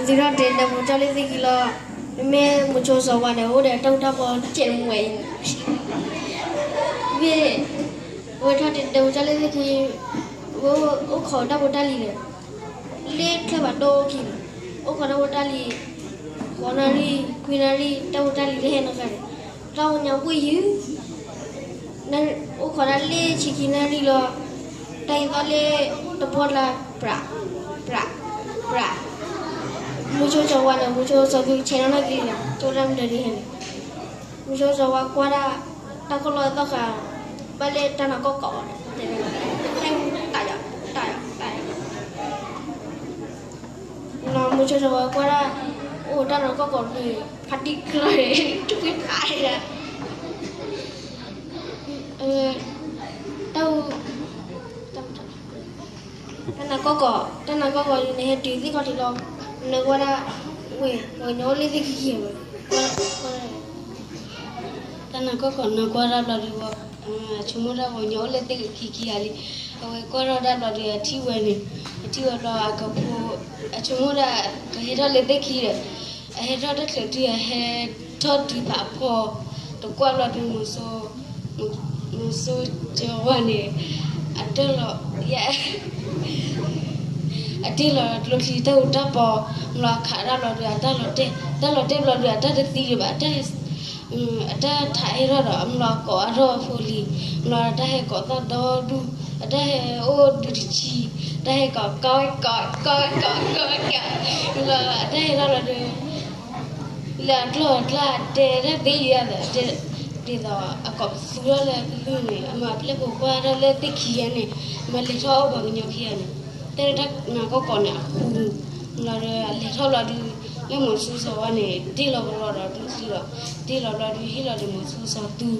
သုထီၣ်တ့ၢ်ဒီးမုၢ်ကၠီလၢသ့ၣ်ခံလီၤ, မ့မ့ၢ်မုၢ်ဆိစီၤဝါန့ၣ် အိၣ်ဒီးတၢ်အူတၢ်ပီကဲးမွဲအံၤန့ၣ်, မ့ၢ် ဝဲထီၣ်တ့ၢ်ဒီးမုၢ်ကၠီလၢသ့ၣ်ခံ, အိၣ်ခိးတၢ်ဖိတၢ်လံၤန့ၣ်, လၢချၢၣ်ဘၣ်ဒိခံန့ၣ်, အိၣ်ခိးတၢ်ဖိတၢ်လံၤ, ဃိးနၣ်ရံၣ် ခွံနၣ်ရံၣ် တၢ်ဖိတၢ်လံၤလၢဟဲနီၢ်ဂၤန့ၣ်, တၢ်အိၣ်ညါဘှ့ၣ်ယုၢ် အိၣ်ခိးဒၣ်လၢဆံခံနၣ်ရံၣ်လီၤ, တၢ်ဟဲသီၣ်လၢတပှီၢ်လၢ ပြး ပြး ပြး, မုၢ်ဆိစီၤဝါန့ၣ် မုၢ်ဆိစီၤသူဆဲးနီၣ်နီၣ်က့ၤလီၤ ကၠိတၢ်မတၤဒ်ဟဲန့ၣ်, မုၢ်ဆိစီၤဝါကွၢ်ဒၣ် တၢ်ကီၢ်လီၢ်သီၣ်ဃာ်, ဘၣ်လၢတၢ်နၤကီၢ်ကီၢ်န့ၣ်, တၢ်ယီၤ တၢ်ယီၤ တၢ်ယီၤ မုၢ်ဆိစီၤဝါကွၢ်ဒၣ်, အိၣ်တၢ်နၤကီၢ်ကီၢ်န့ၣ် ဖးတံၢ်ကျီၢ်န့ၣ် တကွံဖးဒၣ်, တၢ် တၢ်နၤကီၢ်ကီၢ် တၢ်နၤကီၢ်ကီၢ်န့ၣ် ဟဲတုၤသ့ၣ်ခီၣ်ထံးလီၤ, နကွၢ်ဒၣ်, ဝဲၢ် ပှၤကညီအိၣ်လၢသ့ၣ်ခံခံဝဲ တၢ်နၤကီၢ်ကီၢ်နကွၢ်ဒၣ်ဘျီဒုးဝဲ, ဆိကမိၣ်ဒၣ်ပှၤကညီအိၣ်လၢသ့ၣ်ခံခံဂၤလံ, အဝဲကွၢ်ထီၣ်ဒၣ်ဘျီဒုး အထံၣ်ဝဲန့ၣ်, အထံၣ်ဝဲဘျီအကဖိ, အဆိကမိၣ်ဒၣ်, ကဟဲထီၣ်လၢသ့ၣ်ခံဒီး, အဟဲထီၣ်တချုးတုၤ အဟဲထီၣ်တုၤဖးဖီ, တကွၢ်ဘျီဒုး မုၢ်ဆိစီၤဝါန့ၣ်, အတၢၢ်လီၤ အတ့ၢ်လီၤကျိချံတၢ်အူတၢ်ပီ, မ့ၢ်လီၤအခးဒၣ်ဘျီဒုး အတၢ်လီၤတဲာ်, တၢ်လီၤတဲာ်ဘျီဒုး အတၢ်တသံဒံးဘၣ်, အတၢ်ဟဲထီၣ်ဒီး မ့ၢ်လီၤကိးအါထီၣ်အဖိလံၤ, မ့ၢ်လီၤတၢ်ဟဲကိးသီၣ်ဒီဒူၣ်, အတၢ်ဟဲအိၣ်ဒုးတဆံ, တၢ်ဟဲကိးကီကီကီကီကီကီ, မ့ၢ်လီၤအတၢ်ဟဲထီၣ်ဘျီဒုး လၢအကျီၢ်အကျါတဲတၢ်သ့လံဧါ, ဒ်သိးအကိးပသူထီၣ်လၢအကလုၢ်န့ၣ်, အမၤပျဲၢ်ဖိခွါထီၣ်လၢသ့ၣ်ခံဂၤန့ၣ်, မၤလဲၤထီၣ်အီၣ်ပှၤကညီခံဂၤန့ၣ်, တၢ်လၢတၢ်နၤကီၢ်ကီၢ်န့ၣ်အဃိ, လီၤဒီးအလဲၤထီၣ်ဘျီဒုး, လၢမုၢ်ဆိစီၤဝါန့ၣ် တ့ၢ်လီၤကလီဒီးကျိချံလီၤ, တ့ၢ်လီၤဘျီဒုး ဟ့ၣ်လီၤဒီးမုၢ်ဆိစီၤသူ,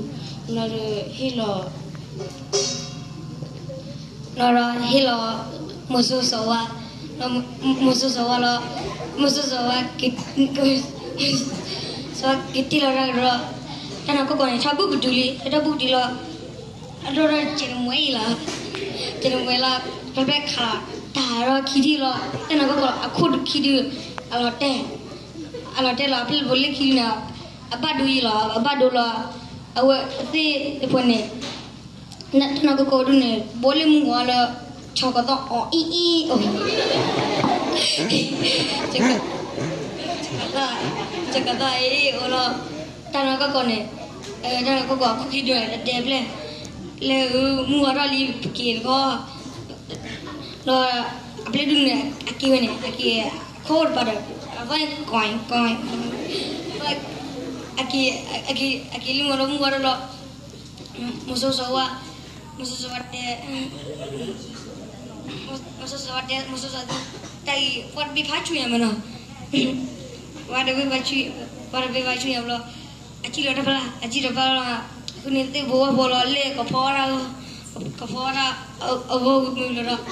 လီၤဒီးဟ့ၣ်လီၤ လီၤဒီးဟ့ၣ်လီၤ မုၢ်ဆိစီၤဝါ, မုၢ်ဆိစီၤဝါလီၤ, မုၢ်ဆိစီၤဝါ စီၤဝါက့ၤတ့ၢ်လီၤတၢ်ကဒီး, တၢ်နၤကီၢ်ကီၢ်န့ၣ် ထီၣ်ဘူၣ်ပတုာ်လံ, ထီၣ်ဘူၣ်ပတုာ်လီၤ, အဒိၣ်ထီၣ်ကဲးတမှဲအံၤလီၤ, ကဲးတမှဲလီၤ, ဖဲဖဲခးလီၤ, တၢ်ဒီးခံထံၣ်လီၤ, တၢ်နၤကီၢ်ကီၢ်အခိၣ်တခံထံၣ်, အလီၤတဲာ်, အလီၤတဲာ်လီၤ, အပျဲၢ်ဖိလၢခံန့ၣ်, အဘၣ်ဒိယံၤလီၤ, အဘၣ်ဒိလီၤ, အဝဲသ့ၣ်တဖၣ်န့ၣ် တၢ်နၤကီၢ်ကီၢ်ဒုးန့ၣ် ဘိလၢမုၢ်ဂီၤလၢ ဆီကသီၣ်အီၤအံၤအံၤအိၣ်, ဆီကသီၣ်အံၤအံၤအိၣ်လီၤ, တၢ်နၤကီၢ်ကီၢ်န့ၣ်, တၢ်နၤကီၢ်ကီၢ်အခိၣ်ခံဒုးန့ၣ် တတဲပျဲၢ်, လၢမုၢ်ဂီၤထီၣ်လံပက့ၤတခီ, ဒီးအပျဲၢ်ဒုးန့ၣ် အက့ၤဝဲန့ၣ် အက့ၤ, အခိၣ်တပၤဒီး, အသီၣ်ကီၢ်ကီၢ်, အက့ၤ, အက့ၤလံမ့ၢ်ဒီးမုၢ်ဂီၤထီၣ်လီၤ, မုၢ်ဆိစီၤဝါ, မုၢ်ဆိစီၤဝါတဲ, မုၢ်ဆိစီၤဝါတဲ, မုၢ်ဆိစီၤဝါ, တၢ်အံၤ ပှၤတဘ့ၣ်ဖးဆူညါမ့ၢ်နီၤ, ပှၤတဘ့ၣ်ဖးဆူ, ပှၤတဘ့ၣ်ဖးဆူညါဘျီ, အစံၣ်လီၤတၢ်ဖျါ, အစံၣ်တဖျါလီၤ, ဃုန့ၢ်သ့ၣ်ဘိဝဲဖိလီၤ လၢကဖီဝဲဒၣ်, ကဖီဝဲဒၣ်, အဂီၢ်မုၢ်လီၤဒီး,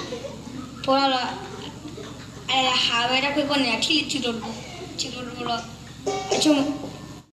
ဖီဝဲဒၣ်လီၤ, အဟးဝဲတၢ်ခွဲးဖီန့ၣ် အထံၣ်လၢထံကျိတဘိ, ထံကျိတဘိလီၤ, အဆိ